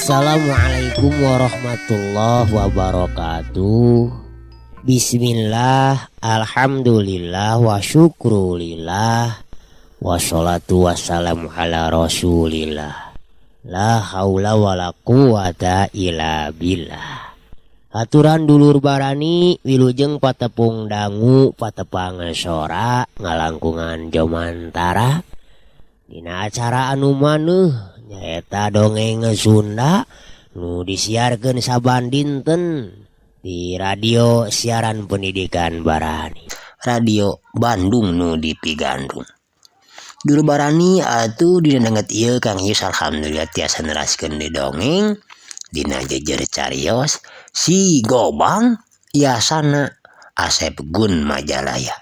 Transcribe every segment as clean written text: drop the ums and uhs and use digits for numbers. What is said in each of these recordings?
Assalamualaikum warahmatullahi wabarakatuh. Bismillah, alhamdulillah, wa syukrulillah, wassalatu wassalamu ala rasulillah. La haula wala quwata illa billah. Aturan dulur barani wilujeng patepung dangu patepang sora ngalangkungan jomantara. Dina acara anu maneuh nyaeta dongeng Sunda nu disiarkeun saban dinten di radio siaran pendidikan Barani, Radio Bandung nu dipigandrung. Dulur Barani atuh dina danget ieu Kang Yus alhamdulillah tiasa neraskeun di dongeng dina jejer carios si Gobang yasana Asep Gun Majalaya.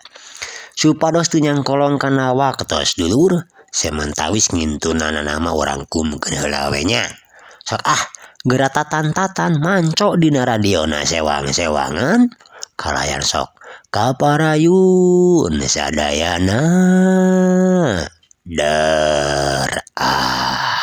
Supados teu nyangkolong kana waktos dulur, semantawis ngintunana nama urang kumkeun heula we nya. Sok ah geura tatan-tatan manco dina radiona sewang-sewangan kalayan sok kaparayun sadayana der ah.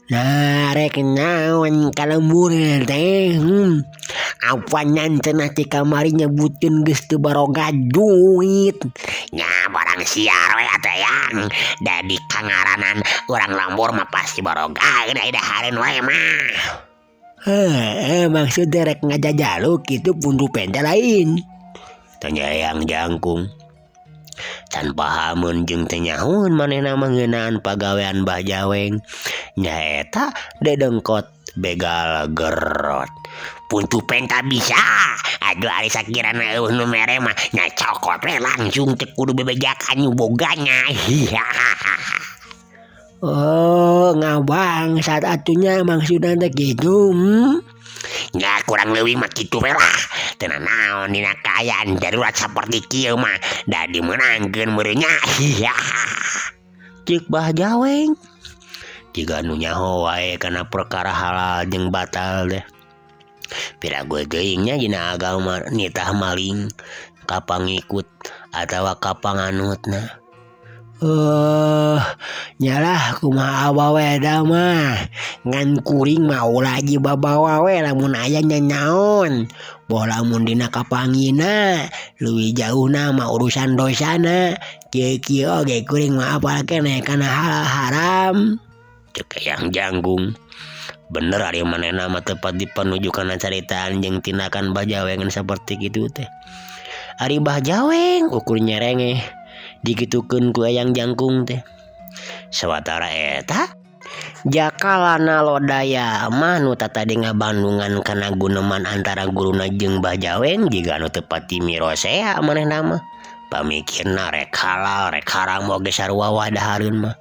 Nah, rek naon kalembur teh. Apa nyancenah ti kamari nyebutkeun geus teu baroga duit. Nya barang siar we atuh yang. Da di kangaranan urang lembur mah pasti baroga geuna dahareun wae mah. Heuh, maksud rek ngajajaluk kitu pundu penta lain. Tanya yang jangkung. Can pahameun jeung teu nyahoeun manehna mah ngeunaan pagawean Bah Jaweng. Nyaeta dedengkot begal gerot. Puntu penta bisa. Aduh ari sakirana eueuh nu mere mah nya cokot we langsung teu kudu bebejakan nu boganya. Oh, ngabang saat atunya maksudna teh kitu. Nya kurang leuwih mah kitu we lah. Teu nanaon dina kaayaan darurat saperti kieu mah da dimeunangkeun meureun nya. Ceuk Bah Jaweng. Jiga nu nyaho wae kana perkara halal jeung batal teh. Pira gue teuing nya dina agama nitah maling ka pangikut atawa ka panganutna. Nyalah kumaha awewe da mah. Ngan kuring mah ulah jibabawa we lamun aya nyanyaon. Boh lamun dina kapangina leuwih jauhna mah urusan dosana. Kieu-kieu oge kuring mah apal keneh kana hal haram. Cek yang janggung. Bener ari manehna mah tepat dipanuju kana caritaan jeung tindakan Bah Jaweng saperti kitu teh. Ari Bah Jaweng ukur nyerengeh dikitukeun ku eyang jangkung teh. Sawatara eta jakalana lodaya mah nu tatadi ngabandungan kana guneman antara guruna jeung Bah Jaweng jiga nu teu pati mirosea manehna mah. Pamikirna rek halal rek haram oge sarua wadahareun mah.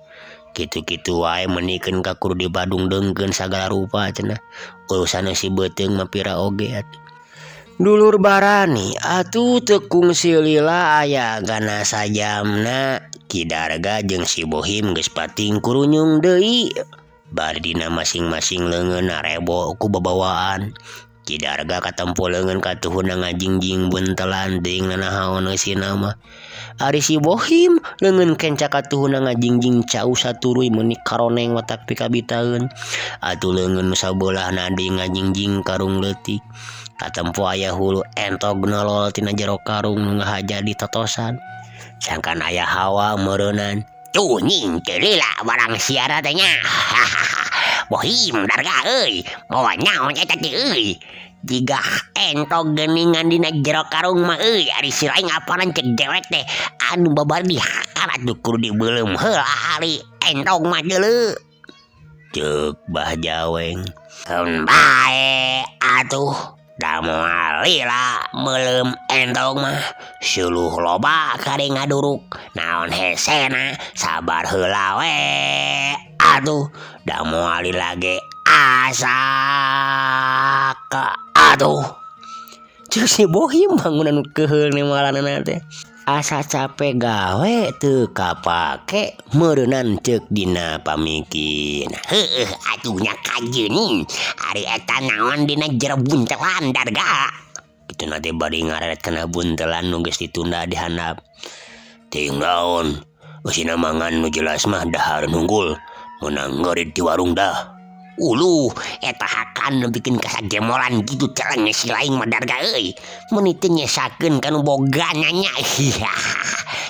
Kitu-kitu wae menikeun ka kudu dibadung deungkeun sagala rupa cenah. Urusan si beuteung mah pira oge atuh. Dulur Barani atuh teu kungsi lila aya gana sajamna Ki Darga jeung si Bohim geus pating kurunyung deui. Bari dina masing-masing leungeunna rebo ku babawaan. Ki Darga katempo leungeun katuhuna ngajingjing buntelan teuing nanahaon eusina mah. Ari si Bohim leungeun kenca katuhuna ngajingjing cau saturuy meuni karoneng watak pikabitaeun. Atuh leungeun nu sabeulahna deui ngajingjing karung leutik. Katempo aya hulu entog nolol tina jero karung nu ngahaja di totosan. Sangkan aya hawa meureunan. Tuh nying teu lila barang siara teh nya. Bohim Darga euy, mawa naon eta teh euy. Jiga entog geuningan dina jero karung mah euy, ari si laing apanan cek dewek teh anu babar dihakan atuh kudu dibeuleum heula ari entog mah deuleu. Ceuk Bah Jaweng. Keun bae atuh da moal lila meuleum entog mah suluh loba kari ngaduruk naon hesena sabar heula we atuh da moal lila ge asak atuh. Ceuk si Bohim bangunan keheul nemalanana teh. Asa capek gawe teu kapake meureunan ceuk dina pamikirna. Heueuh atuh nya kajeun ari eta naon dina jero buntelan Darga. Kituna teh bari ngareret kana buntelan nu geus ditunda di handap. Teuing naon eusina mangan nu jelas mah dahareun unggul meunang ngeurit di warung dah. Uluh eta hakan nu bikin kasagemolan kitu celeng si laing mah Darga euy. Meuni teu nyesakeun ka nu bogana nya.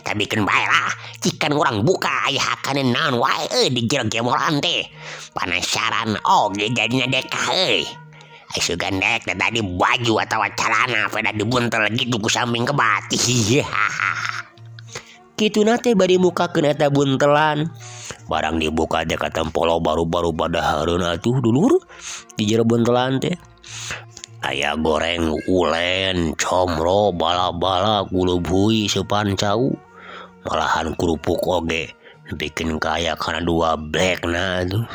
Tapi keun bae lah cikan urang buka aya hakane naon wae euy di jero gemolan teh. Panasaran oge jadina dekah euy. Ai sugan dek teh tadi baju atawa calana peda dibuntel kitu ku samping kebat. Kituna teh bari mukakeun eta buntelan. Barang dibuka teh katempo baru-baru badahareun atuh dulur di jero buntelan teh. Aya goreng ulen, comro, bala-bala, gulub hui, seupan cau. Malahan kerupuk oge bikin kaya kana dua blekna atuh.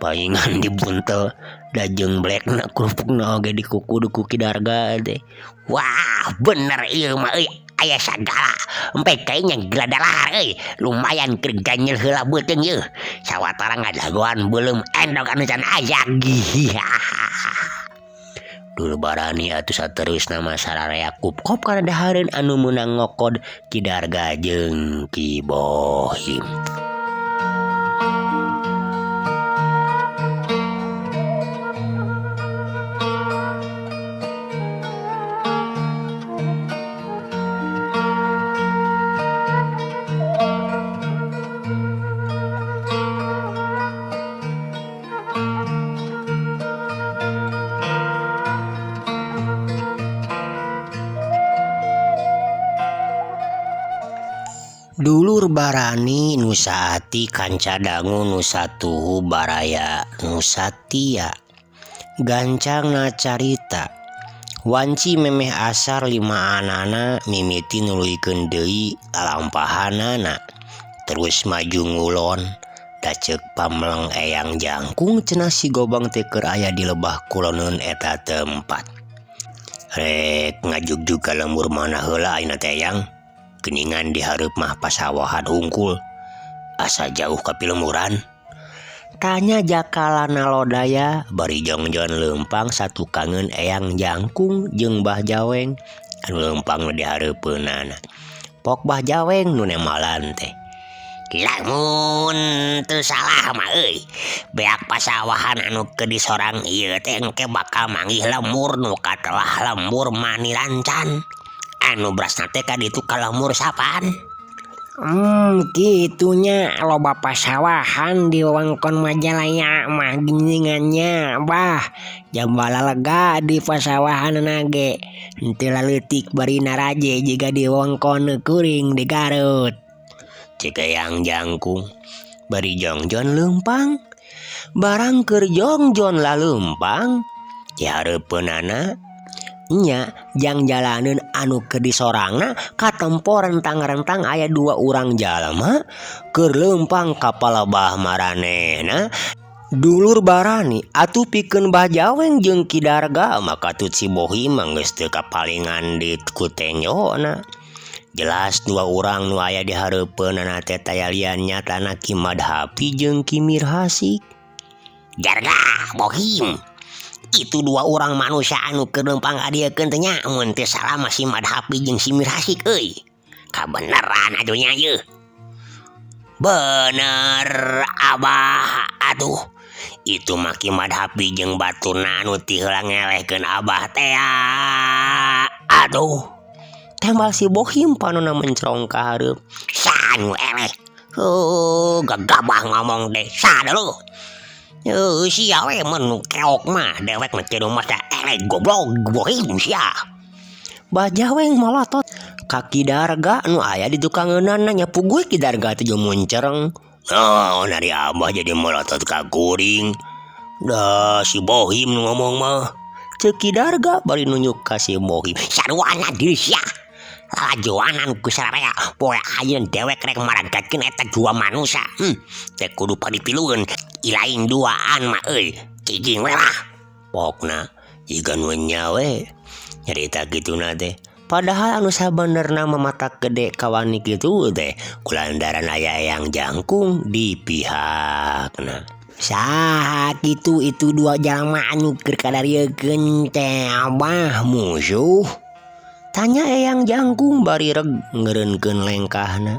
Paingan dibuntel da jeung blekna kerupukna oge dikukudu ku Ki Darga teh. Wah, bener ieu mah euy. Aya sagala empe kayaknya geladalar euy, lumayan keur ganyel heula beuteung yeuh. Sawatara ngadagoan beuleum endog anu can aya. Dul barani atuh saterusna mah sararea kupkop kana dahareun anu meunang ngokod Ki Darga jeung Ki Bohim. Dulur barani nu saati kanca dangu nu satuhu baraya nu satia. Gancangna carita. Wanci memeh asar limaanana mimiti nuluykeun deui lalampahanana. Terus maju ngulon. Da ceuk pameleng Eyang Jangkung cenah si Gobang teh keur aya di lebah kuloneun eta tempat. Rek ngajugjug ka lembur mana heula ayeuna teh Eyang? Geningan dihareup mah pasawahan hungkul. Asa jauh ka pilemburan. Tanya Jakala Nalodaya bari jongjon leumpang satukangeun Eyang Jangkung jeung Bah Jaweng anu leumpang dihareupeunana. Pok Bah Jaweng nu nemalan teh. Lamun teu salah mah euy, beak pasawahan anu keur disorang ieu teh engke bakal manggih lemur nu katelah lembur manirancan. Anu berasna teh ka ditu ka lemur sapan. Kitunya loba pasawahan di wewengkon Majalaya mah geuningannya bah. Jambala lega di pasawahanna ge. Henteu laleutik bari naraje jiga di wewengkon kuring di Garut. Ceuk Eyang Jangkung bari jongjon leumpang. Barang keur jongjon laleumpang dihareupeunana nya jang jalaneun anu keur disorangna katempo rentang-rentang aya dua urang jalma keur leumpang ka palebah maranehna. Dulur barani atuh pikeun Bah Jaweng jeung Ki Darga maka tut si Bohim mah geus teu kapalingan di ku tenjona. Jelas dua urang nu aya di hareupeunana teh taya lian nyatana Ki Madhapi jeung Ki Mirhasik. Darga Bohim, Itu dua orang manusia anu keur leumpang ka dieu teh nya mun teu salah mah si Madhapi jeung si Mirhasik euy. Kabeneran atuh nya ieu. Bener Abah atuh. Itu mah Ki Madhapi jeung baturna anu ti heula ngelehkeun Abah teh. Aduh. Tembal si Bohim panona mencrong ka hareup. Saha nu eleh? Heuh, gagabah ngomong deh. Saha lu? Heuh, sia we mun nu keok mah dewek mah teu masa eleh goblok Bohim sia. Bah Jaweng molotot ka Ki Darga nu aya di tukangeunana nya puguh Ki Darga teh jeung muncereng. Naon ari Abah jadi molotot ka kuring. Da si Bohim nu ngomong mah. Ceuk Ki Darga bari nunjuk ka si Bohim. Saruana diri sia. Lalajoanan ku sararea poe ayeuna dewek rek maragatkeun eta dua manusia. Teh kudu padipilueun ilaing duaan mah euy. Cicing we lah. Pokna jiga nu nya we nyarita kituna teh. Padahal anu sabenerna mah mata gede kawani kitu teh kulantaran aya Eyang Jangkung di pihakna. Saha kitu itu dua jalma anu keur kadariekeun teh Abah musuh? Tanya Eyang Jangkung bari reg ngeureunkeun lengkahna.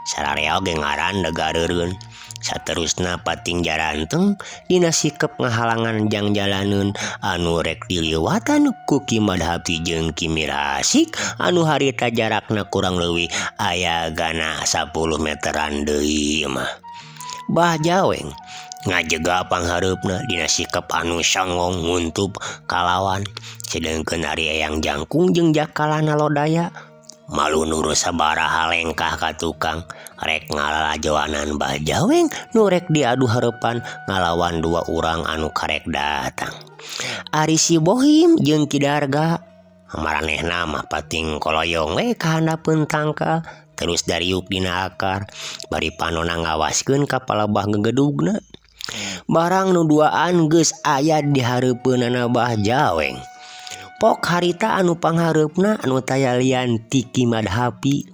Sararea oge ngaran degareureun. Saterusna pating jaranteng dina sikep ngahalangan jang jalaneun anu rek diliwatan ku Ki Madhapi jeung Ki Mirhasik anu harita jarakna kurang leuwih aya gana 10 meteran deui mah. Bah Jaweng ngajega panghareupna dina sikep anu songong nguntup kalawan sedengkeun ari Eyang Jangkung jeung Jakalana Lodaya malu nuru sabaraha lengkah ka tukang rek ngalalajoanan Bah Jaweng nu rek diadu hareupan ngalawan dua urang anu karek datang. Ari si Bohim jeung Ki Darga maranehna mah pating koloyong we ka handapeun tangkal terus dariuk dina akar bari panona ngawaskeun ka palebah gegedugna. Barang nu duaan geus aya di hareupeunana Bah Jaweng. Pok harita anu panghareupna anu taya lian ti Ki Madhapi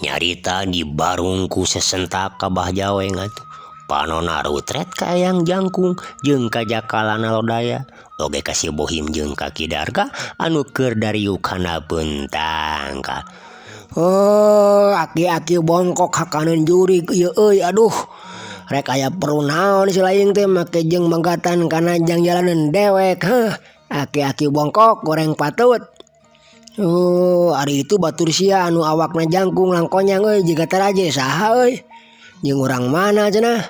nyarita di barung ku sesentak ka Bah Jaweng atuh. Panona rutret ka Eyang Jangkung jeung ka Jakalana Lodaya oge ka si Bohim jeung ka Ki Darga anu keur dariuk handapeun tangkal. Oh, aki-aki bongkok hakaneun jurig ieu euy aduh. Rek aya perlu naon si laing teh make jeung manggatan kana jang jalaneun dewek heuh. Aki-aki bongkok goreng patut. Oh, ari itu batur sia anu awakna jangkung langkonyang euy jiga taraje saha euy. Jeung urang mana cenah?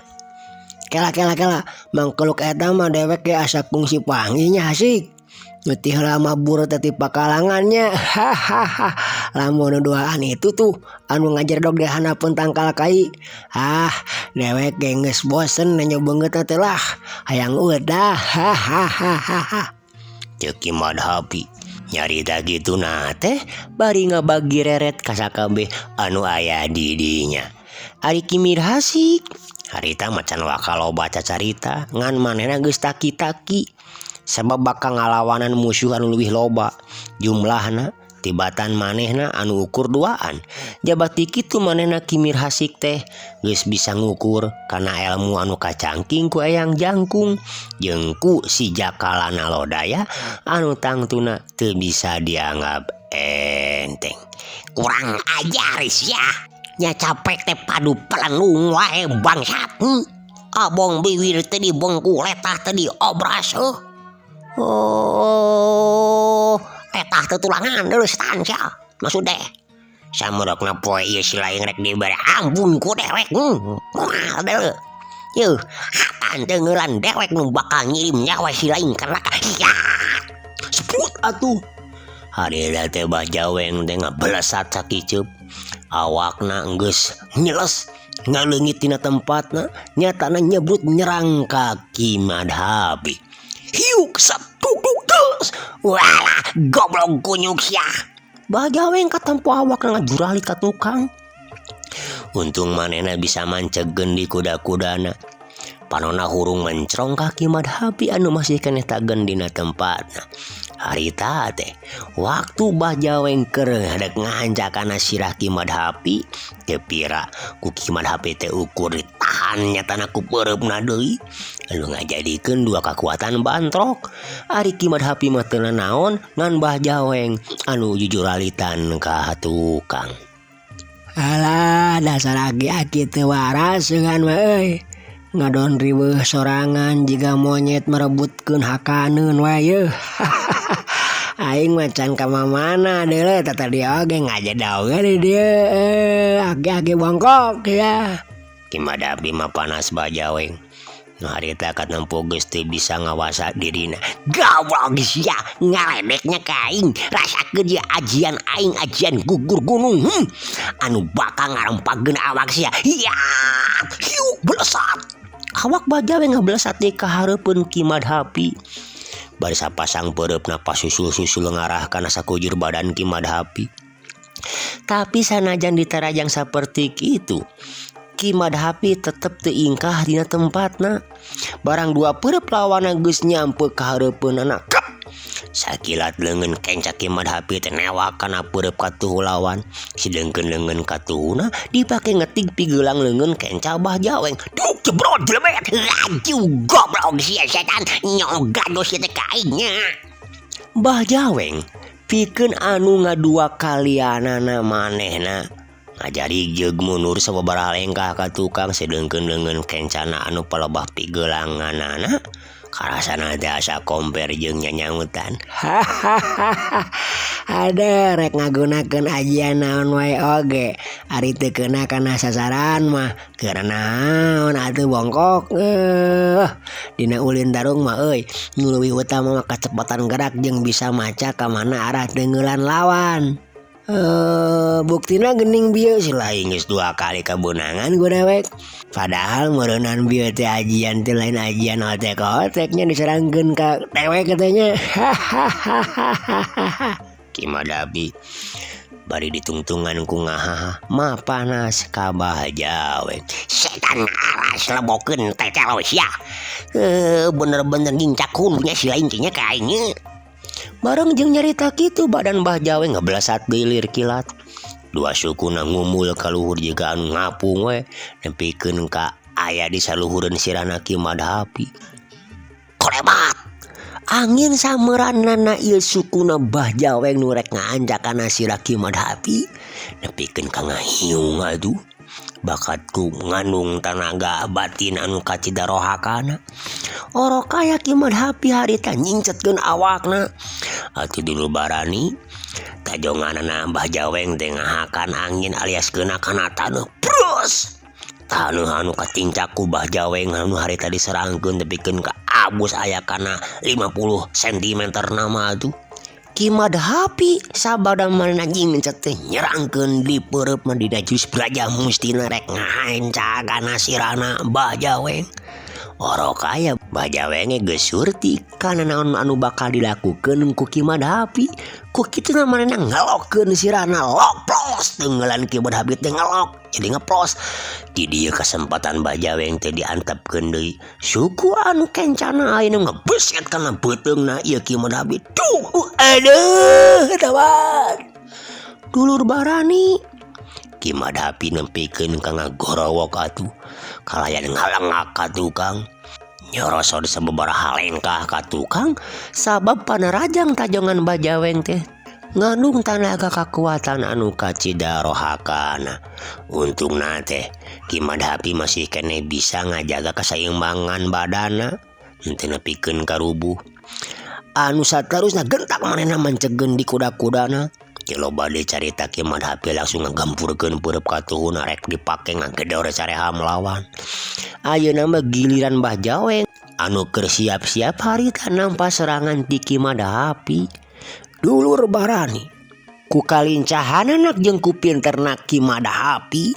Kela kela kela mangkeluk eta mah dewek ge asa kungsi panggih nya asik. Nu ti heula mabur teh ti pakalangannya. Hahaha. Lamun nu duaan itu tuh anu ngajedog di handapeun tangkal kai. Ah, dewek ge geus bosen nanya beungeut teh lah. Hayang udah. Hahaha. Ceuk Ki Madhapi nyarita kituna teh bari ngabagi reret ka sakabeh anu aya di dinya. Ari Ki Mirhasik harita macan waka loba cacarita ngan manehna geus taki-taki sabab bakal ngalawanan musuh anu leuwih loba jumlahna tibatan manehna anu ukur duaan. Jabati kitu manehna Ki Mirhasik teh geus bisa ngukur kana ilmu anu kacangking ku Eyang Jangkung jeung ku si Jakalana Lodaya anu tangtuna teu bisa dianggap enteng. Kurang ajar sia. Nya capek teh padu pelenung wae bangsat. Abong biwir teh dibengku letah teh diobras heuh. Oh, letah teh tulangan deuleu setan sia. Maksud deh. Samurokna poe ieu si laing rek dibere ampun ku dewek. Moal deuleu. Yeuh, hatan teu ngeulan dewek nu bakal ngirim nyawa si laing ka neraka. Sia. Seput atuh. Harita teh Bah Jaweng teh ngabelesat sakicup. Awakna geus nyeles ngaleungit tina tempatna nyatana nyebut nyerang ka Ki Madhapi. Hiuk satuk tus. Walah goblok kunyuk sia. Bah Jaweng katempo awakna ngajurali ka tukang. Untung manehna bisa mancegen di kuda-kudana. Panona hurung mencrong ka Ki Madhapi anu masih keneh tagen dina tempatna. Harita teh waktu Bah Jaweng keur hadek ngancak kana sirah Ki Madhapi teu pira ku Ki Madhapi teh ukur ditahan nyatana ku peureupna deui. Anu ngajadikeun dua kakuatan bantrok. Ari Ki Madhapi mah teu nanaon ngan Bah Jaweng anu jujuralitan ka tukang. Alah dasar aki-aki teu waras eueuhan mah euy. Ngadon riweuh sorangan jiga monyet merebutkeun hakaneun wae yeuh. Aing mah can ka mamana deuleu tah tadi oge ngajedog we di dieu aki-aki bongkok ya. Ki Madhapi mah panas Bah Jaweng. Nu harita katempo geus teu bisa ngawasa dirina. Goblok sia ngaledeknya ka aing. Rasakeun ieu ajian aing ajian gugur gunung. Anu bakal ngarempageun awak sia. Hiat, hiuk belesat. Awak Bah Jaweng ngabelesat deui ka hareupeun Ki Madhapi. Bari sapasang peureupna pasusul-susul ngarah kana sakujur badan Ki Madhapi. Tapi sanajan ditarajang saperti kitu, Ki Madhapi tetep teu ingkah dina tempatna. Barang dua peureub lawanna geus nyampe ka hareupeunana. Kep! Sakilat leungeun kenca Ki Madhapi teh newak kana peureub katuhu lawan. Sideungkeun leungeun katuhuna dipake ngetig pigelang leungeun kenca Bah Jaweng. Duk jebrot jelebet. Laju goblok sia setan nyogado sia teh ka aing nya. Bah Jaweng pikeun anu ngadua kalianana manehna ngajari jeung mundur sababaraha lengkah ka tukang sedengkeun leungeun kencana anu palebah pigelanganana karasana teh asa komper jeung nyanyautan. Hahaha. Ada rek ngagunakeun ajian naon wae oge ari teu keuna kana sasaran mah keur naon atuh bongkok. Dina ulin tarung mah euy nu leuwih utama mah kacepatan gerak jeung bisa maca ka mana arah teungeulan lawan. Buktina geuning bieu si lain geus dua kali kabeunangan ku dewek. Padahal meureunan bieu teh ajian teh lain ajian otek-oteknya diserangkeun ka dewek katanya. Hahaha. Ki Madhapi bari ditungtungan ku ngahaha mah panas ka Bah Jaweng. Setan aras lebokeun teh calo sia. Bener-bener ngincak hulunya si lain teh nya ka aing nya. Bareng jeung nyarita kitu badan Bah Jaweng ngebelesat deui lir kilat. Dua sukuna ngumul ka luhur jiga anu ngapung we nepikeun ka aya di saluhureun sirahna Ki Madhapi. Kolebat! Angin sameranana ieu sukuna Bah Jaweng nu rek ngaancak kana sirah Ki Madhapi nepikeun ka ngahiung atuh. Bakat ku ngandung tanaga batin anu kacida rohakana. Orok aya Ki Madhapi harita nyingcetkeun awakna. Atuh dulu barani tajonganana Bah Jaweng teh ngahakan angin alias keuna kana taneuh. Brus! Taneuh anu katincak ku Bah Jaweng anu harita diserangkeun tepikeun ka abus aya kana 50 cm nama atuh. Ki Madhapi sabada manehna nyingcet teh nyerangkeun di peureupna dina jus braja mustina rek ngahancak kana sirahna Bah Jaweng. Orok aya Bah Jaweng geus surti kana naon anu bakal dilakukeun ku Ki Madhapi. Ku kituna manehna ngelokeun sirahna loplos teungeulan Ki Madhapi teh ngelok jadi ngeplos. Di dieu kasempatan Bah Jaweng teh diantepkeun deui. Suku anu kencana ayeuna ngebeset kana beuteungna ieu Ki Madhapi. Duh, aduh tawar. Dulur barani Ki Madhapi nempikeun ka ngagorowok atuh. Kalayan ngalengak ka tukang. Nyorosod sababaraha lengkah ka tukang sabab panarajang tajongan Bah Jaweng teh ngandung tanaga kakuatan anu kacida rohakana. Untungna teh Ki Madhapi masih keneh bisa ngajaga kasaimbangan badana henteu nepikeun ka rubuh. Anu saterusna gentak manehna mancegeun di kuda-kudana. Loba deui carita Ki Madhapi langsung ngagempurkeun peureub katuhuna rek dipake ngagedor sareham lawan. Ayeuna mah giliran Bah Jaweng anu keur siap-siap harita nampa serangan ti Ki Madhapi. Dulur barani ku kalincahanana jeung ku pinterna Ki Madhapi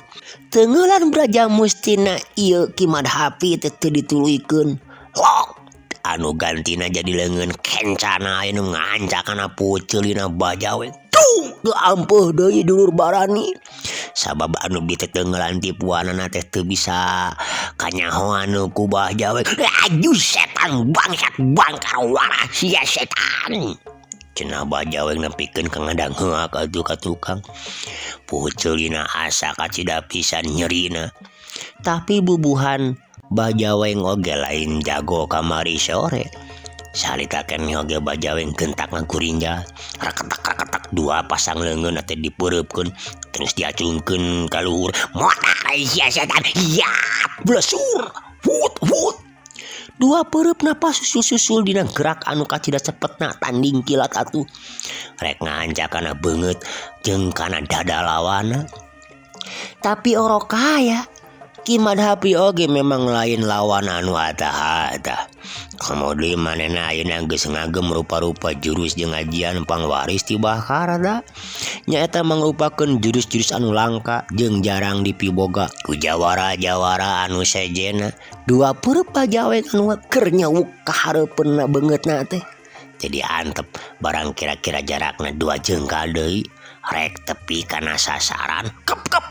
teungeulan braja mustina ieu Ki Madhapi teh teu dituluykeun. Lok! Anu gantina jadi leungeun kencana anu ngancak kana puceulina Bah Jaweng. Tuh, teu ampeuh deui dulur barani. Sabab anu diteungeulan tipuanana teh teu bisa kanyahoan ku Bah Jaweng. Aduh setan bangsat bangkar waras sia setan. Cenah Bah Jaweng nepikeun ka ngadangheak atuh ka tukang. Puceulina asa kacida pisan nyerina. Tapi bubuhan Bah Jaweng oge lain jago kamari sore. Salita keneh oge Bah Jaweng gentak ngagurinjal. Reketak-reketak dua pasang leungeun teh dipeureupkeun terus diacungkeun ka luhur. Motak sia setan. Ya, blesur. Hut hut. Dua peureupna pasusul-susul dina gerak anu kacida cepetna tanding kilat atuh. Rek ngahanca kana beungeut jeung kana dada lawanna. Tapi orok kaya Ki Madhapi oge memang lain lawan anu atah-atah. Komo deui manehna ayeuna geus ngagem rupa-rupa jurus jeung ajian pangwaris ti Bah Karda. Nyaeta mangrupakeun jurus-jurus anu langka jeung jarang dipiboga ku jawara-jawara anu sejenna. Dua peureub pajaweng anu keur nyewuk ka hareupeunna beungeutna teh. Jadi antep barang kira-kira jarakna 2 jengkal deui rek tepi kana sasaran. Kep kep.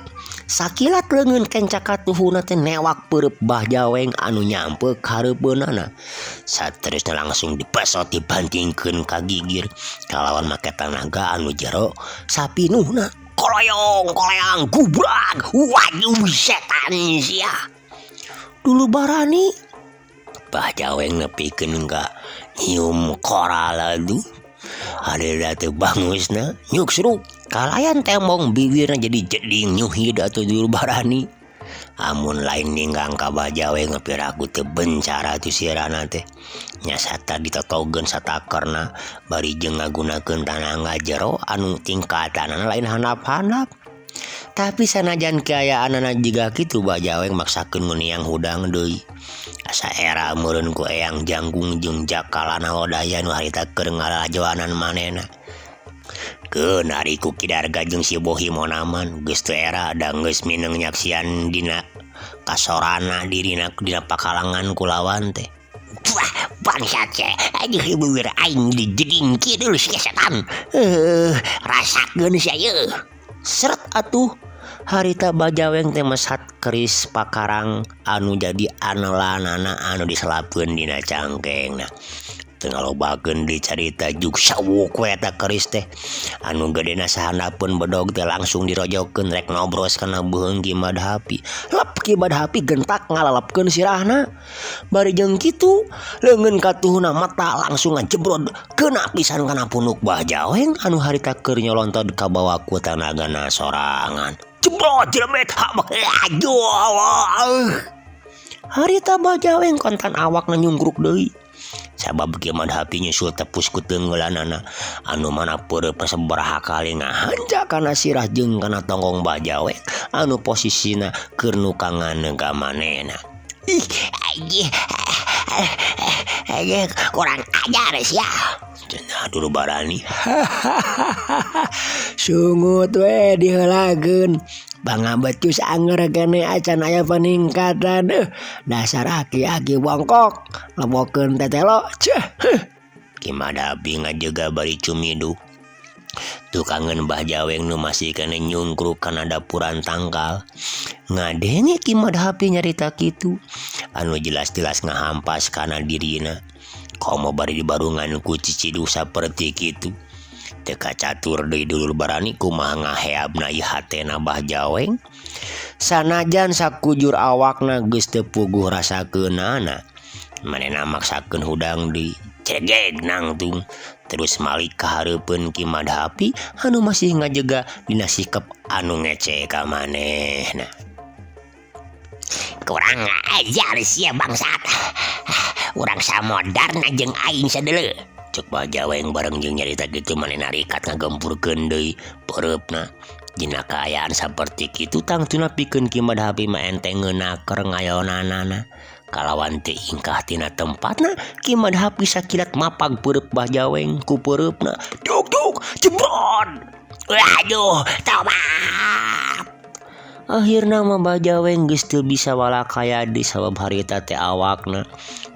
Sakilat leungeun kenca katuhuna teh newak peureub Bah Jaweng anu nyampe ka hareupeunana. Saterusna langsung dipesot dibantingkeun ka gigir kalawan make tanaga anu jero sapinuhna. Koloyong koleang gubrag waduh setan sia. Dulu barani Bah Jaweng nepikeun ka nyium koral aduh. Harita teh bangusna nyuksruk kalayan tembong bibirna jadi jeding nyuhid atuh dulu barani. Amun lain ninggang ka Bah Jaweng piraku teu bencara atuh sirana teh. Nyasata ditotogeun satakerna bari jeung ngagunakeun tanaga jero anu tingkatanana lain handap-handap. Tapi sanajan kaayaanana jiga kitu Bah Jaweng maksakeun nguniang hudang deui. Asa era meureun ku Eyang Janggung jeung Jakalana Lodaya nu harita keur ngalajoanan manehna. Keun ari ku Ki Darga jeung si Bohi Monaman geus teu era da geus mineng nyaksian dina kasorana dirina dina pakalangan kulawan teh. Wah, bangsat sia, aduh beueur aing dijeding kidul sia setan. Rasakeun sia yeuh. Seret atuh harita Bah Jaweng teh mesat keris pakarang anu jadi anelanana anu diselapkeun dina cangkengna. Teu ngalobakeun deui carita juk sawuk we eta keris teh. Anu gedena sahandapeun bedog teh langsung dirojokkeun rek nobros kana beuheung Ki Madhapi. Lep Ki Madhapi gentak ngalalepkeun sirahna. Bari jeung kitu leungeun katuhuna mata langsung ngajebrod keuna pisan kana punuk Bah Jaweng anu harita keur nyolontod kabawa ku tanagana sorangan. Jebrod jelemet aduh. Harita Bah Jaweng kontan awakna nyungkruk deui. Sabab Ki Madhapi nyusul tepus ku teungeulanana anu mana peureupna sabaraha kali ngahanja kana sirah jeung kana tonggong Bah Jaweng anu posisina keur nukangan ka manehna. Ih, anjing. Anjing kurang ajar sia. Cenah dulu barani. Sungut we diheulakeun. Bangabecus anger kene acan aya peningkatan. Dasar aki-aki bongkok lebokeun tetelo. Ceh. Ki Madhapi ngajega bari cumiduk. Tukangeun Bah Jaweng nu masih kene nyungkruk kana dapuran tangkal. Ngadenge Ki Madhapi nyarita kitu. Anu jelas-jelas ngahampas kana dirina. Komo bari dibarungan ku ciciduh saperti kitu. Teu kacatur deui dulur barani kumaha ngaheabna ieu hatena Bah Jaweng. Sanajan sakujur awakna geus teu puguh rasakeunana. Manehna maksakeun hudang deui. Cegeg nangtung terus malik ka hareupeun Ki Madhapi anu masih ngajega dina sikep anu ngece ka manehna. Kurang ajar sia bangsat. Urang samodarna jeung aing sadeuleu. Cek Bah Jaweng bareng jeung nyarita kitu manehna rikat ngagempurkeun deui peureupna. Dina kaayaan saperti kitu tangtuna pikeun Ki Madhapi mah enteng ngeunaker ngayonanana. Kalawan teu ingkah tina tempatna Ki Madhapi sakilat mapag peureub Bah Jaweng ku peureupna. Duk duk jebrod. Aduh, tobat. Akhirna mah Bah Jaweng geus teu bisa walakaya deui sabab harita teh awakna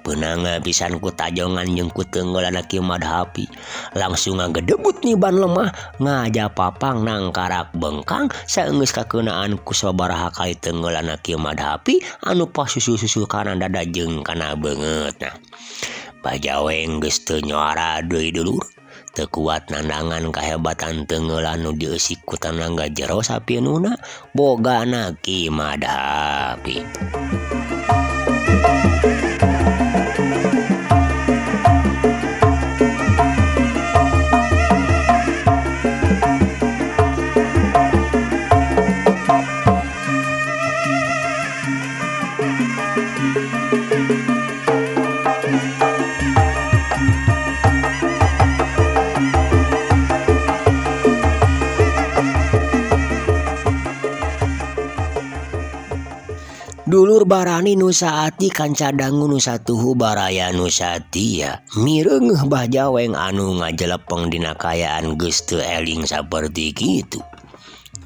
beunang pisan ku tajongan jeung ku teungeulanna Ki Madhapi. Langsung ngagedebut niban lemah ngajapapang nangkarak bengkang saenggeus kakeunaan ku sabaraha kali teungeulanna Ki Madhapi anu pasusul-susul kana dada jeung kana beungeutna. Bah Jaweng geus teu nyuara deui dulur. Teu kuat nandangan kahebatan teungeulan nu dieusi ku tanaga jero sapinuna bogana Ki Madhapi. Dulur barani nu saati kanca dangu nu satuhu baraya nu satia mireungeuh Bah Jaweng anu ngajelepeng dina kaayaan geus teu eling saperti kitu.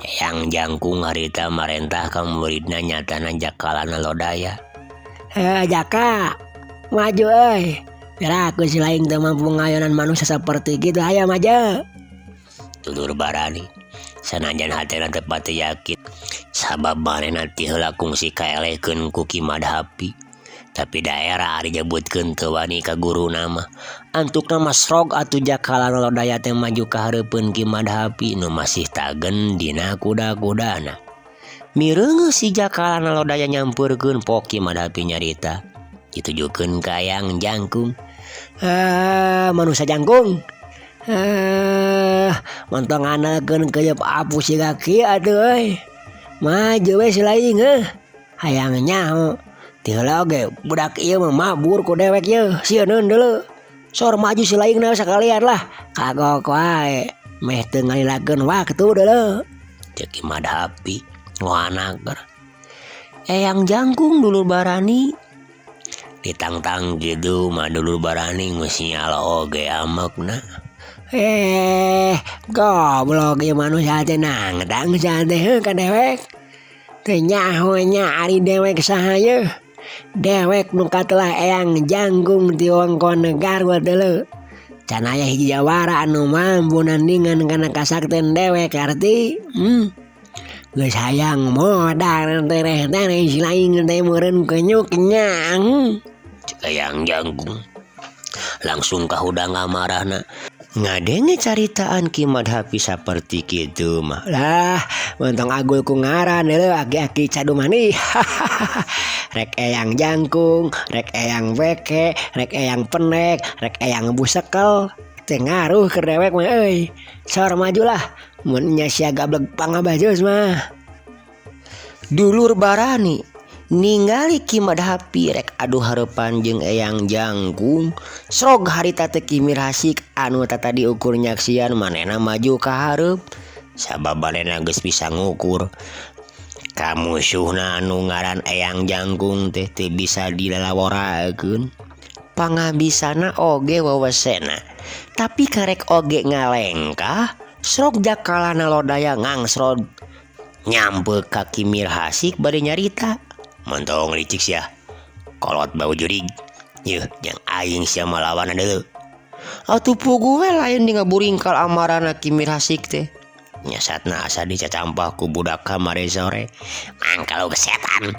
Eyang Jangkung harita marentah ka muridna nyatana Jakalana Lodaya. Jaka, maju euy. Piraku si lain teu mampu ngayonan manusia saperti kitu, hayo maju. Dulur barani sanajan hatena teu pati yakin sabab manehna ti heula kungsi kaelehkeun ku Ki Madhapi, tapi daerah ari nyebutkeun teu wani ka guruna mah. Antukna mah srog atuh Jakalana Lodaya teh maju ka hareupeun Ki Madhapi nu masih tagen dina kuda-kudana. Mireungeuh si Jakalana Lodaya nyampeurkeun pok Ki Madhapi nyarita ditujukeun ka Eyang Jangkung. Manusia jangkung. Montong ngandalkeun keuyeub apus siga kieu atuh euy. Maju we si laing heuh. Hayang nyaho. Ti heula oge budak ieu mah mabur ku dewek yeuh, sieuneun deuleu. Sor maju si laing na sakalian lah. Kagok wae meh teu ngalilakeun waktu deuleu. Ceuk Ki Madhapi ngoanaker. Eyang Jangkung dulur barani ditangtang kitu mah dulur barani geus sinyal oge amekna. Goblok ieu manusia teh nangtang sia teh heuh ka dewek. Teu nyaho nya ari dewek saha yeuh. Dewek nu katelah Eyang Jangkung ti wewengkon Garut deuleu. Can aya hiji jawara anu mampu nandingan kana kasakten dewek arti. Geus hayang modar tereh-tereh si lain teh meureun kenyuk nya. Ceuk Eyang Jangkung langsung kahudang amarahna. Ngadenge caritaan Ki Madhapi saperti kitu mah. Lah, montong agul ku ngaran deuleu aki-aki cadumani. Rek Eyang Jangkung, rek Eyang Beke, rek Eyang Penek, rek Eyang Busekel. Teu ngaruh keur dewek mah euy. Sor majulah, mun nya sia gablek pangabajus mah. Dulur barani ningali Ki Madhapi rek adu hareupan jeung Eyang Jangkung, srog harita teh Ki Mirhasik anu tatadi ukur nyaksian manehna maju ka hareup. Sabab manehna geus bisa ngukur ka musuhna anu ngaran Eyang Jangkung teh teu bisa dilalaworakeun. Pangabisana oge wewesena, tapi karek oge ngalengkah, srog Jakalana Lodaya ngangsrod nyampe ka Ki Mirhasik bade nyarita. Montong licik sia, kolot bau jurig, yeuh jang aing sia malawan deuleu. Atuh puguh we lain di ngaburingkal amarana Ki Mirhasik teh. Nyasatna asa dicacampah ku budak kamari sore. Mangkalu setan.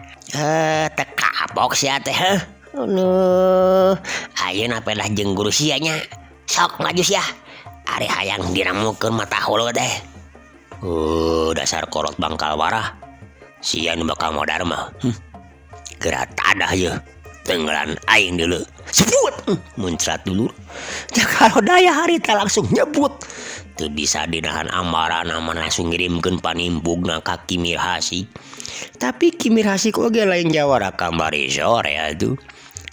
Teu kapok sia teh heuh. Aduh, ayeuna pedah jeung guru sia nya. Sok maju sia. Ari hayang diramukeun mata hulu teh. Dasar kolot bangkal warah. Sia nu bakal modar mah. Geura tadah yeuh. Tenggelan aing deuleu. Sebut muncrat dulur. Jaka Lodaya harita langsung nyebut. Teu bisa dinahan amarana mah langsung ngirimkeun panimpugna ka Ki Mirhasik. Tapi Ki Mirhasik oge lain jawara kamari sore atuh.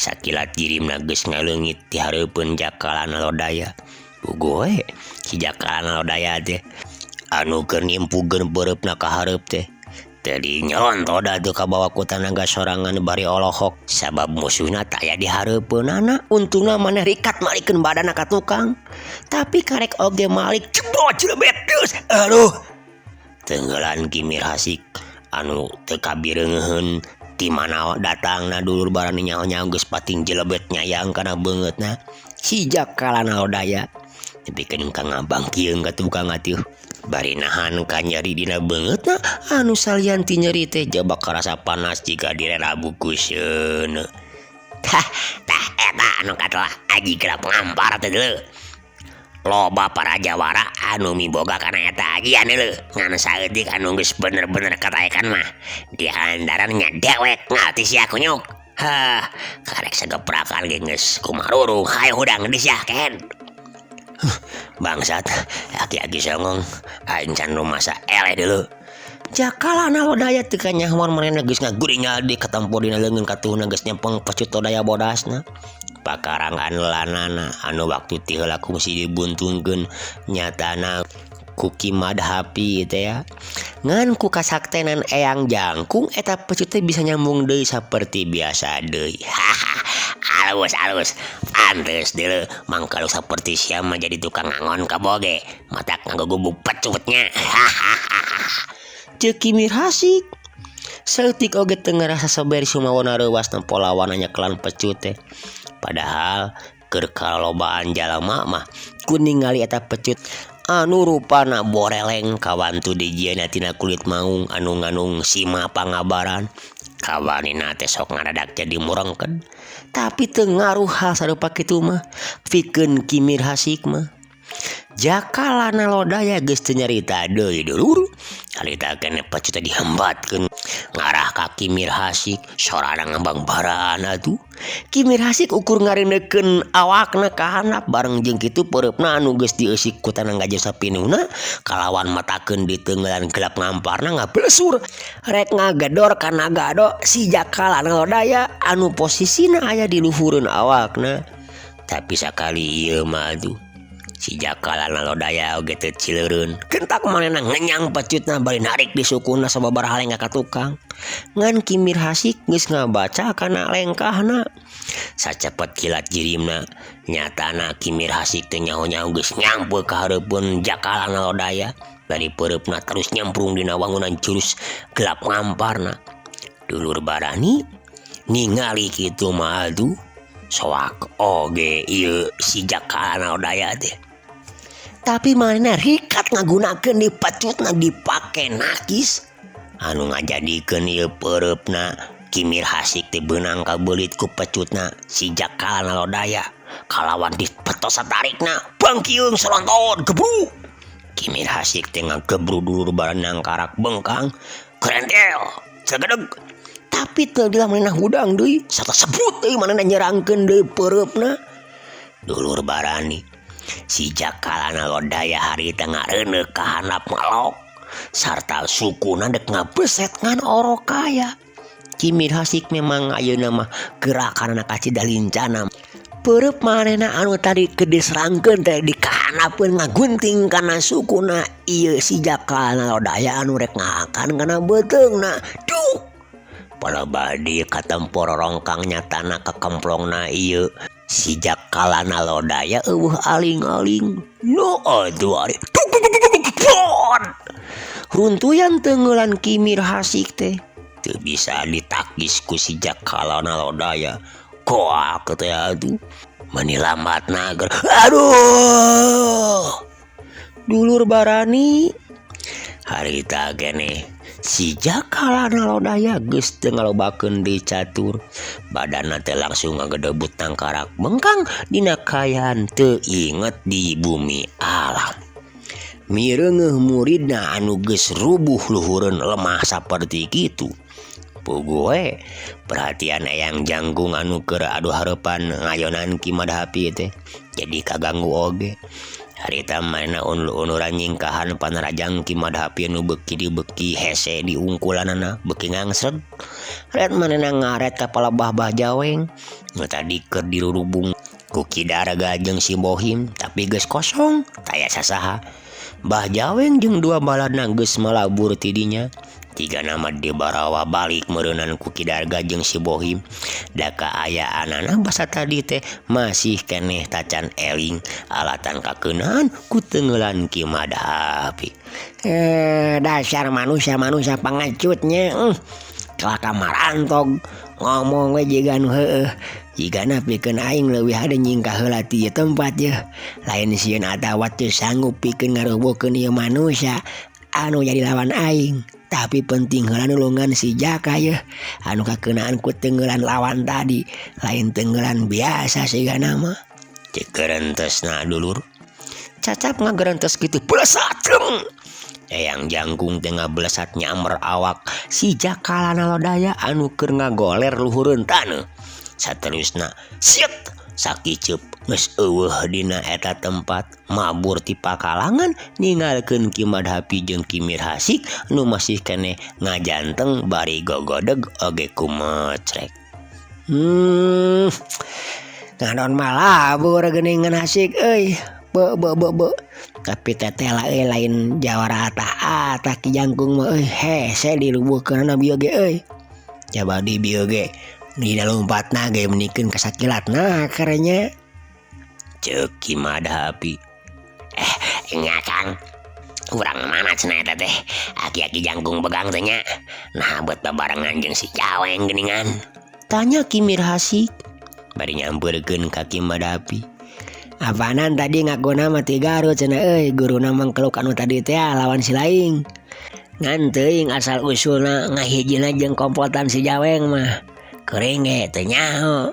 Sakilat jirimna geus ngaleungit ti hareupeun Jakalana Lodaya. Puguh we si Jakalana Lodaya teh anu keur nimpugeun beureupna ka hareup teh. Tadi nyontoh atuh kabawa ku tanaga sorangan bari olohok sabab musuhna taya di hareupeunana. Untungna maneh rikat malikeun badanna ka tukang, tapi karek oge malik jebrot jelebet geus. Aduh, tenggelan Ki Mirhasik anu teu kabireungeun ti mana datangna dulur barani nyaho-nyaho geus pating jelebet nyayang kana beungeutna si Jakalana Lodaya. Nepikeun ka ngabangkieun ka tukang atuh bari nahan ka nyeri dina beungeutna anu salian ti nyeri teh jaba karasa panas jiga direrabu ku seuneu. Tah tah eta anu katelah aji gelap ngampar teh deuleu. Loba para jawara anu miboga kana eta ajian deuleu ngan saeutik anu geus bener-bener kataekan mah di antaranya dewek ngarti sia kunyuk. Hah, karek sageprakan ge geus kumarurung hayo hudang geus yah ken. Bangsat, aki-aki songong aing can rumasa eleh dulu. Jakalana lodaya teu kanyahoan manehna geus ngaguringal di katempo dina leungeun katuhna geus nyempeng pecut lodaya bodasna. Pakarangan lanana anu waktu ti heula kungsi dibuntungkeun nyatana ku Ki Madhapi teh ya. Ngan ku kasaktenan Eyang Jangkung eta pecut teh bisa nyambung deui saperti biasa deui. Haha, alus alus pantes deuleu mangkalu saperti sia mah jadi tukang ngangon kaboge matak ngagugubug pecutnya. Hahaha. Ceuk Ki Mirhasik. Saeutik oge teu ngarasa saber Sumawana reuwas nempo lawanna nyekelan pecut teh. Padahal keur kalobaan jalma mah ku ningali eta pecut anu rupana boreleng kawantu dijieunna tina kulit maung anu nganung sima pangabaran. Kawanina teh sok ngadadak jadi murengkeun. Tapi teu ngaruh hal sarupa kitu mah pikeun Ki Mirhasik mah. Jakalana lodaya geus teu nyarita deui dulur. Harita keneh pecut teh dihembatkeun ngarah ka Ki Mirhasik sorana ngabangbaraan atuh. Ki Mirhasik ukur ngareuneukeun awakna ka handap bareng jeung kitu peureupna anu geus dieusi ku tanang gajah sapinuhna kalawan matakeun diteunggelan gelap ngamparna ngablesur rek ngagedor kana gado si Jakalana lodaya anu posisina aya di luhureun awakna. Tapi sakali ieu mah atuh si Jakalana lodaya oge teu cileureun. Kentak manehna ngenyang pecutna bari narik di sukuna sababaraha lengkah ka tukang. Ngan Ki Mirhasik geus ngabaca kana lengkahna. Sacepet kilat jirimna nyatana Ki Mirhasik teh nyaho-nyaho geus nyampe ka hareupeun Jakalana lodaya. Bari peureupna terus nyemprung dina wangunan jurus gelap ngamparna. Dulur barani ningali kitu mah atuh soak oge ieu si Jakalana lodaya teh. Tapi manehna rikat ngagunakeun di pecutna dipake nakis anu ngajadikeun ieu peureupna Ki Mirhasik teh beunang kabeulit ku pecutna si Jakalana lodaya kalawan dipetos satarikna bangkiung saronton gebru. Ki Mirhasik teh ngagebru dulur barenang karak bengkang kerentel sagedeg. Tapi teu dilah manehna hudang deui sarta sebut deui manehna nyerangkeun deui peureupna. Dulur barani si Jakalana lodaya harita ngareuneuh ka handap ngalok sarta sukuna dek ngabeset ngan orok kaya. Ki Mirhasik memang ayeuna mah gerakanna kacida lincana. Peureub manehna anu tadi keur diserangkeun teh dikahanapeun ngagunting kana sukuna ieu si Jakalana lodaya anu rek ngahakan kana beuteungna. Duh! Palebah dieu katempo rorongkang nyatana kakemplongna ieu si Jakalana lodaya eueuh aling-aling. Nu atuh ari runtuyan teungeulan Ki Mirhasik teh teu bisa ditakis ku si Jakalana lodaya. Koak teh atuh mani lambatna ger. Aduh! Dulur barani harita keneh si Jakalana lodaya geus teu ngalobakeun deui catur. Badanna teh langsung ngagedebut tangkarak bengkang dina kaayaan teu inget di bumi alam. Mireungeuh muridna anu geus rubuh luhureun lemah saperti kitu. Puguh we perhatian Eyang Jangkung anu keur adu hareupan ngayonan Ki Madhapi teh jadi kaganggu oge. Harita manehna unur-unuran nyingkahan panarajang Ki Madhapi anu beuki dibeuki hese di ungkulanana beuki ngangsreg. Ret manehna ngaret ka palebah Bah Jaweng nu tadi keur dirurubung ku Ki Darga jeung si Bohim tapi geus kosong taya sasaha. Bah Jaweng jeung dua baladna geus malabur ti dinya. Tiga nama dibarawa balik meureunan ku Ki Darga jeung si Bohim. Da kaayaanana basa tadi teh masih keneh tacan eling alatan kakeunaan ku teungeulan Ki Madhapi. Dasar manusia-manusia pangecutnya. Kalaka marantog ngomong we jiga nu heueuh. Jigana pikeun aing leuwih hade nyingkah heula ti ieu tempat yeuh. Lain sieun atawa teu sanggup pikeun ngarubuhkeun ieu manusia anu jadi lawan aing. Tapi penting heula nulungan si Jaka yeuh anu kakeunaan ku teungeulan lawan tadi. Lain teungeulan biasa sigana mah. Ceuk gerentesna dulur. Cacap ngagerentes kitu blesatreung. Eyang Jangkung teh ngablesat nyamber awak si Jakalana Lodaya anu keur ngagoler luhureun taneuh. Saterusna siet sakiceup geus eueuh dina eta tempat mabur ti pakalangan ninggalkeun Ki Madhapi jeung Ki Mirhasik nu masih keneh ngajanteng bari gogodeg oge kumecrek. Ngadon malabur geuningan hasik euy. Be be be be. Tapi teteh lah euy lain jawara atah-atah Ki Jangkung mah euy hese dilubuhkeunana bieu ge euy. Coba di bieu ge dina lompatna ge menikeun kasakilatna karenya. Ceuk Ki Madhapi. Nya Kang. Urang mana cenah eta teh? Aki-aki Jangkung begang teh nya. Nah buat babarengan jeung si Jaweng geuningan. Tanya Ki Mirhasik. Bari nyampeurkeun ka Ki Madhapi. Apanan tadi ngakuna mah ti Garut cenah euy, guruna mangkeluk anu tadi teh lawan si laing. Ngan teuing asal usulna ngahijina jeung komplotan si Jaweng mah. Kuring ge teu nyaho.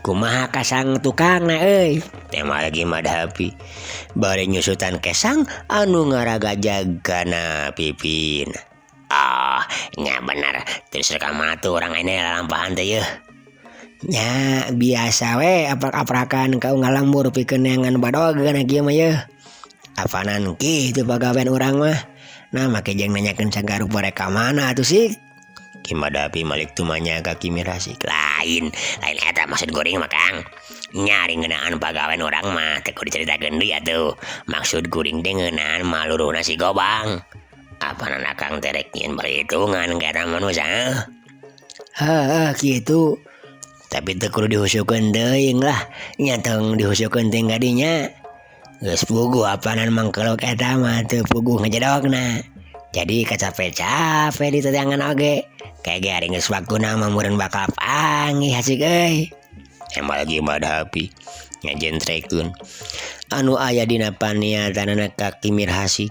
Kumaha kasang tukangna euy? Tema lagi Madhapi. Bari nyusutan kesang anu ngaragajag kana pipin. Ah, nya bener. Terus rek ka tuh urang ayeuna lalampahan teh yeuh. Nya biasa we aprak-aprakan kau ngalambur pikeun neangan badog kana kieu mah yeuh. Apanan kitu pagawean urang mah. Nah make jeung nanyakeun sagarupa rek ka mana atuh sih? Ki Madhapi malik tumanya ka Ki Mirhasik. Lain, lain eta maksud kuring mah Kang. Nyari ngeunaan pagawean urang mah teu kudu dicaritakeun deui atuh. Maksud kuring teh ngeunaan maluruhna si Gobang. Apanan akang teh rek nyieun perhitungan ka eta manusia? Heuh kitu. Tapi teu kudu dihusukeun teuing lah. Nya tong dihusukeun teuing ka dinya. Geus puguh apanan mangkeluk eta mah teu puguh ngajedogna. Jadi kacape-cape di tetangan oge. Kayak ge ari geus waktuna mah meureun bakal panggih hasik euy. Emang lagi Madhapi ngajentrekeun anu aya dina paniatanana ka Ki Mirhasik.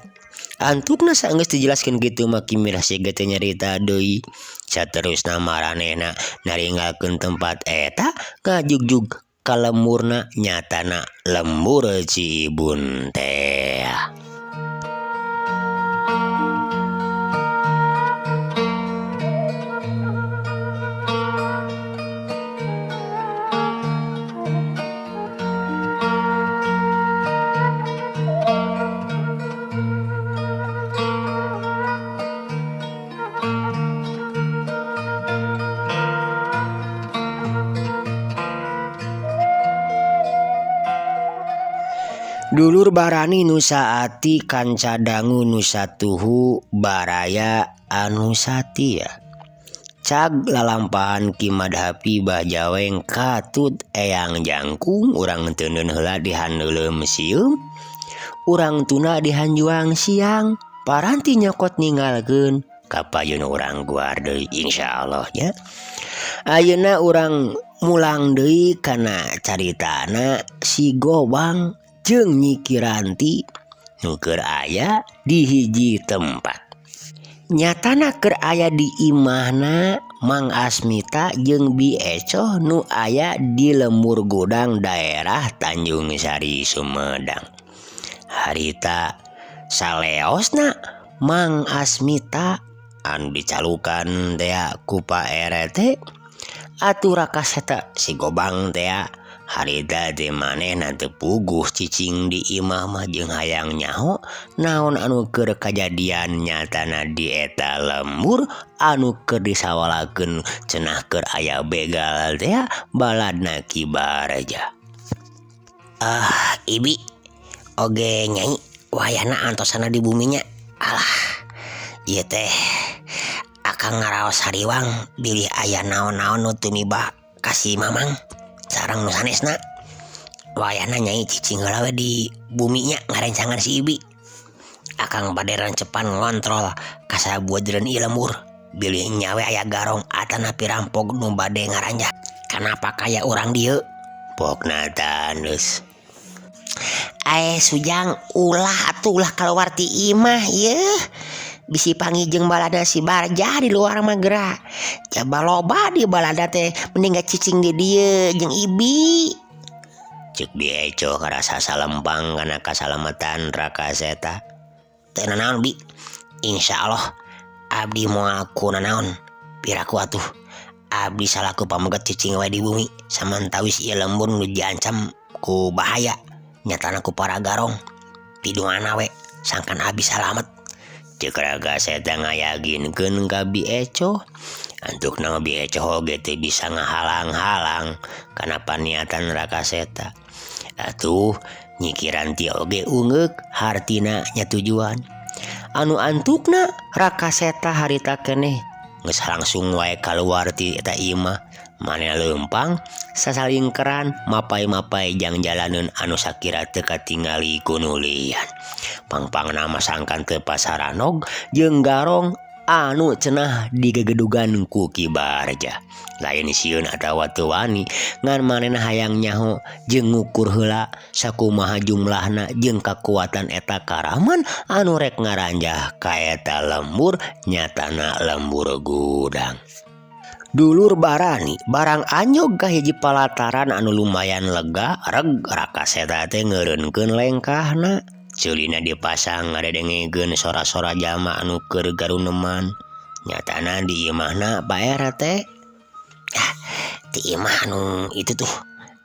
Antukna saenggeus dijelaskeun kitu mah Ki Mirhasik ge teu nyarita deui. Saterusna maranehna naringgalkeun tempat eta ngajugjug ka lemurna nyatana lembur Cibun teh. Dulur barani nu saati kanca dangu nu satuhu baraya anu satia. Cag lalampahan Ki Madhapi Bah Jaweng katut Eyang Jangkung urang teuneun heula dihaneuleum sieum. Urang tuna dihanjuang siang paranti nyokot ninggalkeun kapayun urang guar deui insyaallah nya. Ayeuna urang mulang deui kana caritana si Gobang jeung Nyi Kiranti nu keur aya di hiji tempat. Nyatana keur aya di imahna Mang Asmita jeung Bi Ecoh nu aya di lembur gudang daerah Tanjung Sari Sumedang. Harita saleosna Mang Asmita anu dicalukan tea ku Pak RT atuh rakaseta si Gobang tea. Harita teh manehna teu puguh cicing di imah mah jeung hayang nyaho naon anu keur kajadian nyatana di eta lembur anu keur disawalakeun cenah keur aya begal teh baladna Ki Barja. Ibi oge nyai wayahna antosana di buminya. Alah ieu teh akang ngaraos hariwang bilih aya naon-naon nu tumibah ka si Mamang. Sareng nu sanesna wayahna nyai cicing heula we di buminya ngarencangan si Ibi. Akang bade rancepan ngontrol ka sabuajeun ieu lembur bilih nyawe aya garong atanapi rampok nu bade ngaranjah. Kanapa kaya urang dieu? Pokna tandus. Ae Sujang ulah atuh ulah kaluar ti imah yeuh. Bisi panggih jeung balada si Barja di luar mah geura. Coba loba di balada teh mending cicing di dieu jeung Ibi. Ceuk Bi Eco karasa salempang kana kasalamatan Rakaseta. Teu nanaon Bi. Insyaallah abdi moal kunanaon piraku atuh abdi salaku pameget cicing wae di bumi samantawis ieu lembur nu diancam ku bahaya nyatana ku para garong pidungana we sangkan abdi salamet. Ceuk Raka Seta ngayaginkeun ka Bi Ecoh. Antukna mah Bi Ecoh oge teu bisa ngahalang-halang kana paniatan Raka Seta. Atuh Nyi Kiranti oge ungeuk hartina nya tujuan. Anu antukna Raka Seta harita keneh geus langsung wae kaluar ti eta imah. Manehna leumpang sasalingkeran mapai-mapai jang jalaneun anu sakira teu katingali ku nulian. Pangpangna mah sangkan teu pasaranog jeung garong anu cenah digegedugan ku Ki Barja. Lain sieun atawa teu wani ngan manehna hayang nyaho jeung ngukur heula sakumaha jumlahna jeung kakuatan eta karaman anu rek ngaranjah ka eta lembur nyatana lembur gudang. Dulur barani barang anyog ka hiji palataran anu lumayan lega reg Raka Seta teh ngeureunkeun lengkahna. Ceulina dipasang ngadedengekeun sora-sora jalma anu keur garuneman. Nyatana di imahna Pak RT. Ah, di imah anu itu tuh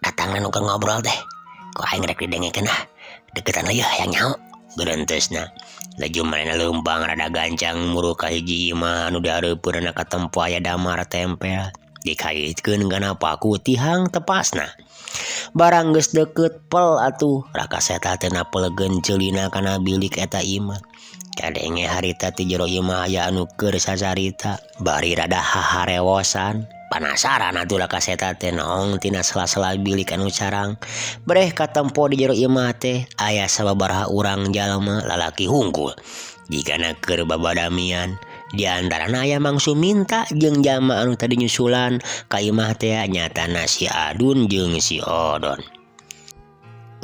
datangna nu keur ngobrol teh. Ku aing rek didengekeun ah. Deketan leuh hayang nyaho geurentesna. Laju manehna leumpang rada gancang muru ka hiji imah anu dihareupeunna katempo aya damar tempel. Dikaitkeun kana paku tihang tepasna. Barang geus deukeut pel atuh Raka Seta teh napelkeun ceulina kana bilik eta imah. Kadenge harita ti jero imah aya anu keur sacarita bari rada haharewosan. Panasaran atuh Raka Seta teh noong tina sela-sela bilik anu carang. Breh katempo di jero imah teh aya sababaraha urang jalma lalaki hungkul. Jigana keur babadamian. Di antarana aya Mang Suminta jeung jalma anu tadi nyusulan ka imah teh nyatana si Adun jeung si Odon.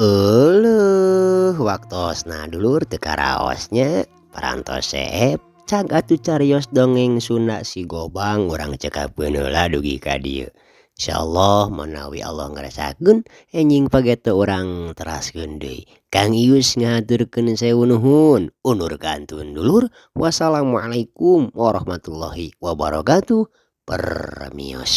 Euleuh waktosna dulur teu karaosnya parantos seep cag atuh carios dongeng Sunda si Gobang urang cekapkeun heula dugi ka dieu. Insyaallah manawi Allah ngarasakeun enjing pageto urang teraskeun deui. Kang Ius ngahaturkeun sewu nuhun undur kantun dulur. Wassalamualaikum warahmatullahi wabarakatuh. Permios.